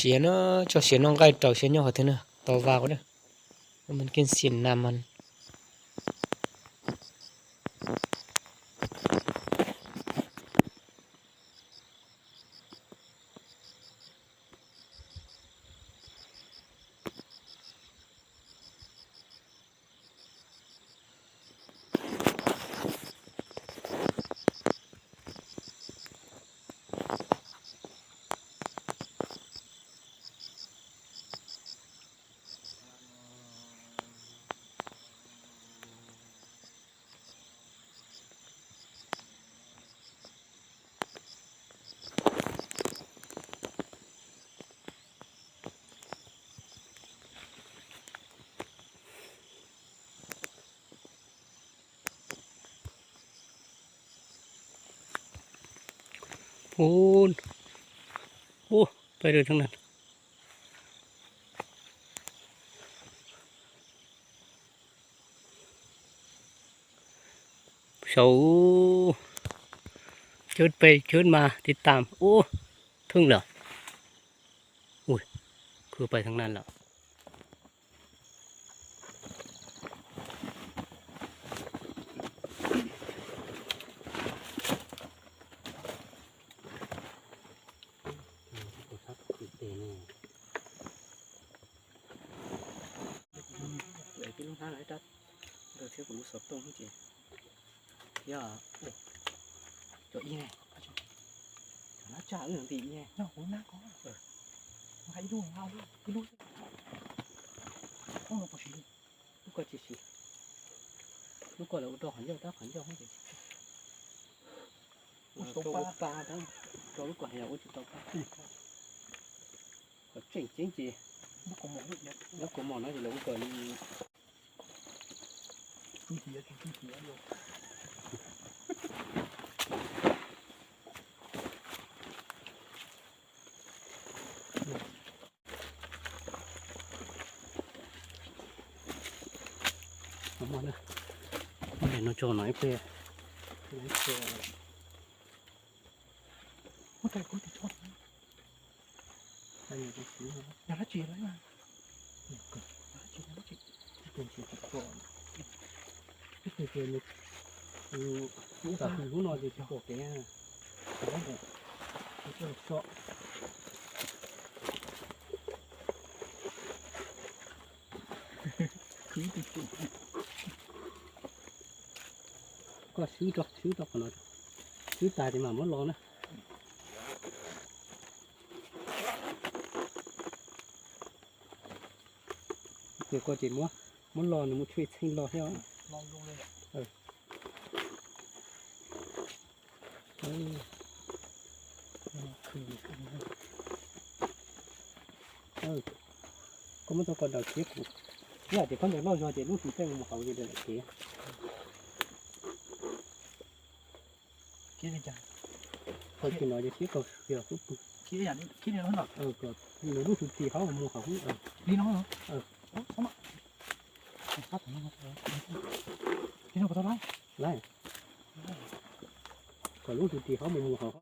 Siav no, tso siav no nqaij rau siav nyob qhov twg na, tau va ua na. Mas keej xiam nas mas. Ub, ub, peb rau thoob na. Sau, chớt pe chớt ma tib tam ub, thoob lawm. Ui, khwv pais thoob na lawm. Tib lub hnab lawm ib rab ntawd thiab kuv lub xov tooj ces thiab. Cov ib ne, cov nab tsaj wb ntim ib ne, nyob kuv nab ko. Nqa ib lub, nqa ib lub, ib lub. Lub ko tsis siv, lub ko lawv ua rau qhov ncauj tab qhov ncauj. Ua tau pa, rau lub ko heev ua tsis tau pa. Qhov tseem ceeb ces lub kaus mom no ces lawv ua kom li. Muab daim no tso no ib pliag. Yog dab tsi lawm? Lub no ces pom kev. Koj swb rau, swb rau qhov no, swb tas ces mam muab los na. Ces koj ces muab, muab los nws mus tshuaj txheej los thiab. Koj muab tau koj daws thiab kuv, ib yam tias khaub ncaws loj zog ces lub tus tej mus hauv ces daws daim kev. Qhov kis no ces thiab kom yog xub pwg, kom nws lub tus tis hauv mus hauv. Li no. Lawm, kom lub tus tis hauv mus mus hauv.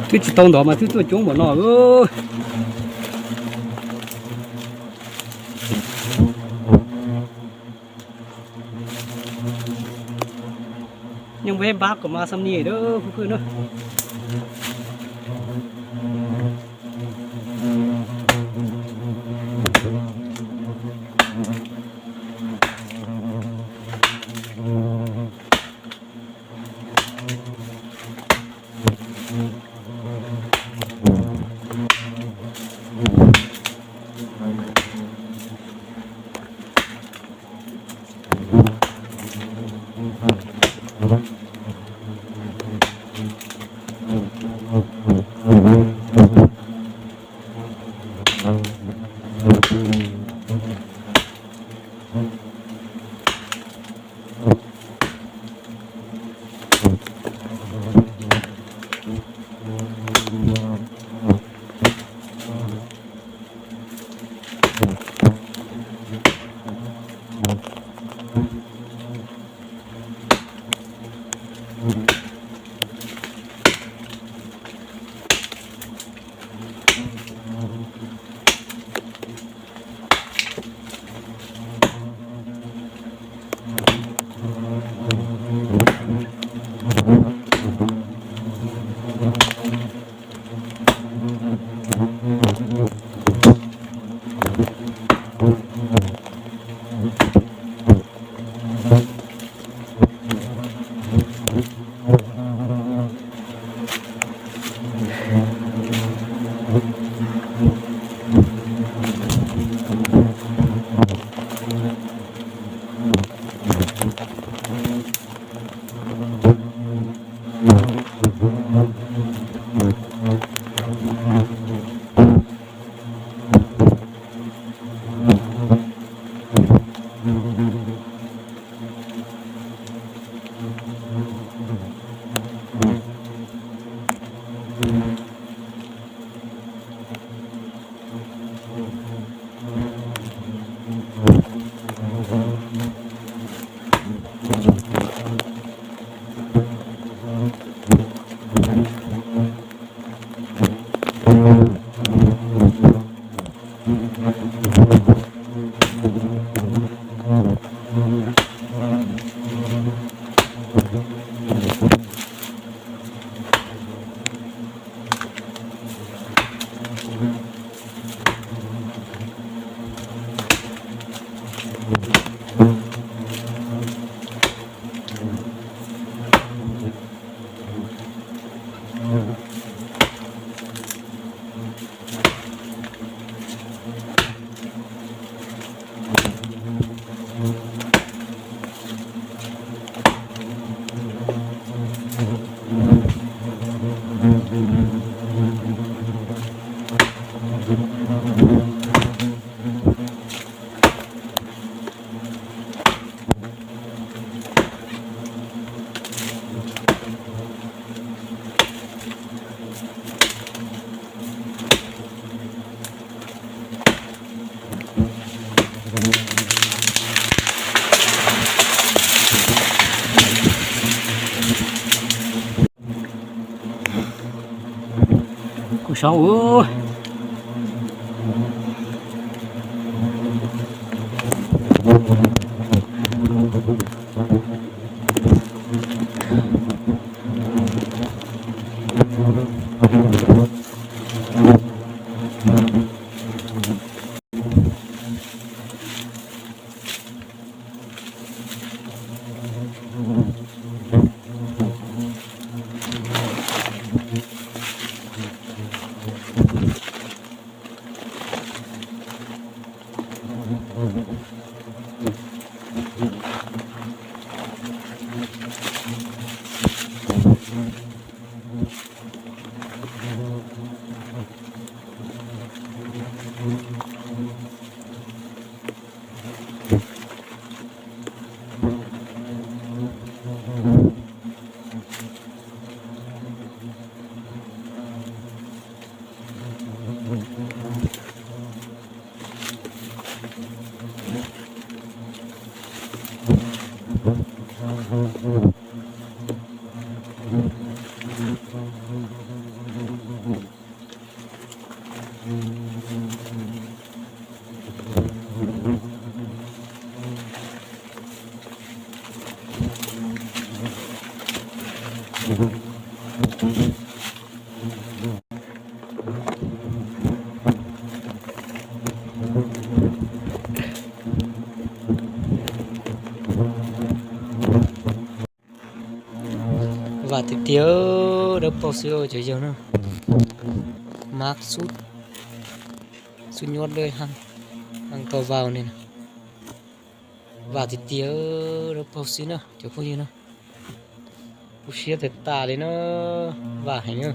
Twb tsis tau ntov mas twb tuaj coob npaum no. Nyob peb npab kom mas xam ni da kuv pw na. Kuv saib ua Vam tiag tiag, dawb paug xwb cov yawg na. Mab xub, xub nyuaj dawb heev, heev tau vau li na. Vam tiag tiag, dawb paug xwb na cov phooj ywg na. Kub siab tag tas li na, vam heev na.